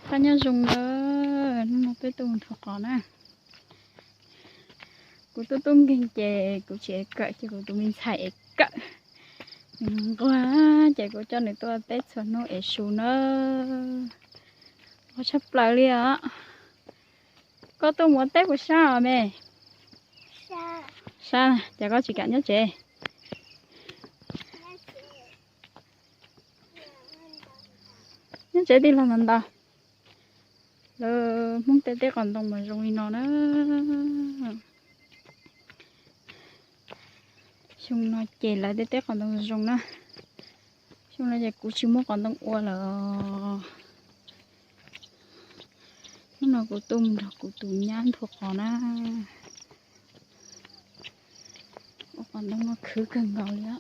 Qab nyob zoo na, hnub no peb tuaj mus rau qos na. Kuv tuaj tuaj nkeeg ces kuv tsis ev kawm ces kuv tus me ntxhais ev kawm. Nws nquag ces kuv coj nws tuaj teb txhua hnub ev su na. Nquag tshaj plaws li os. Koj tuaj mus ua teb puas sab os me? Sab, ces koj tsis kam nyob tsev? Nyob tsev tij laug ntau ntau. Lawv Hmoob tej teb qos ntoo mas zoo li no na. Xyoo no ces lawv tej teb qos ntoo zoo na. Xyoo no ces kuv tsis muaj qos ntoo ua lawm. Hnub no kuv tuaj mus nrog kuv tus nyab nthua qos na. Ua qos ntoo no khwv kawg nkaus li.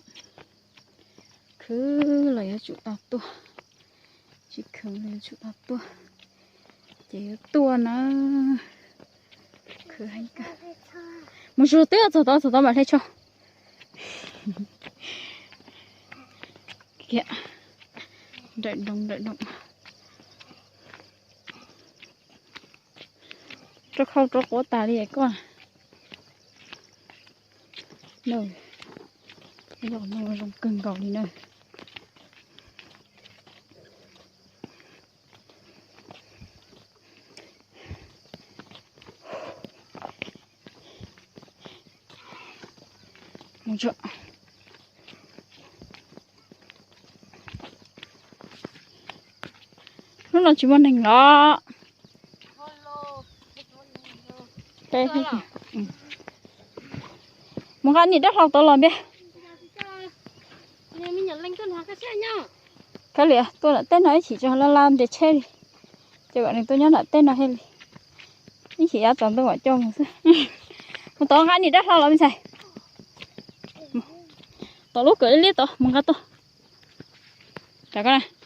Khwv los yuav tsum tau tuaj, tsis khwv los yuav tsum tau tuaj, ces yuav tuaj na. Khwv heev kawg. Mus tsuag twb txog tod, txog tod mam hle tso. Kiag nrawm nroos nrawm nroos. Rau khau rau quav tas li koj. Zoo kawg nkaus li na. Hnub no tsis muaj neeg los. Mus nqa niam dab hlau tod los npiab. Kav liam, tuaj nram teb no ib chim tso, laj laj nres tsheb li. Ces kom nws tuaj nyob nram teb no thiaj li. Ib chim yav tsaus ntuj mam coj mus xwb. Mus tod nqa niam dab hlau los me ntxhais. Tom lub kawm liab tod mus nqa tuaj. Tsam koj na.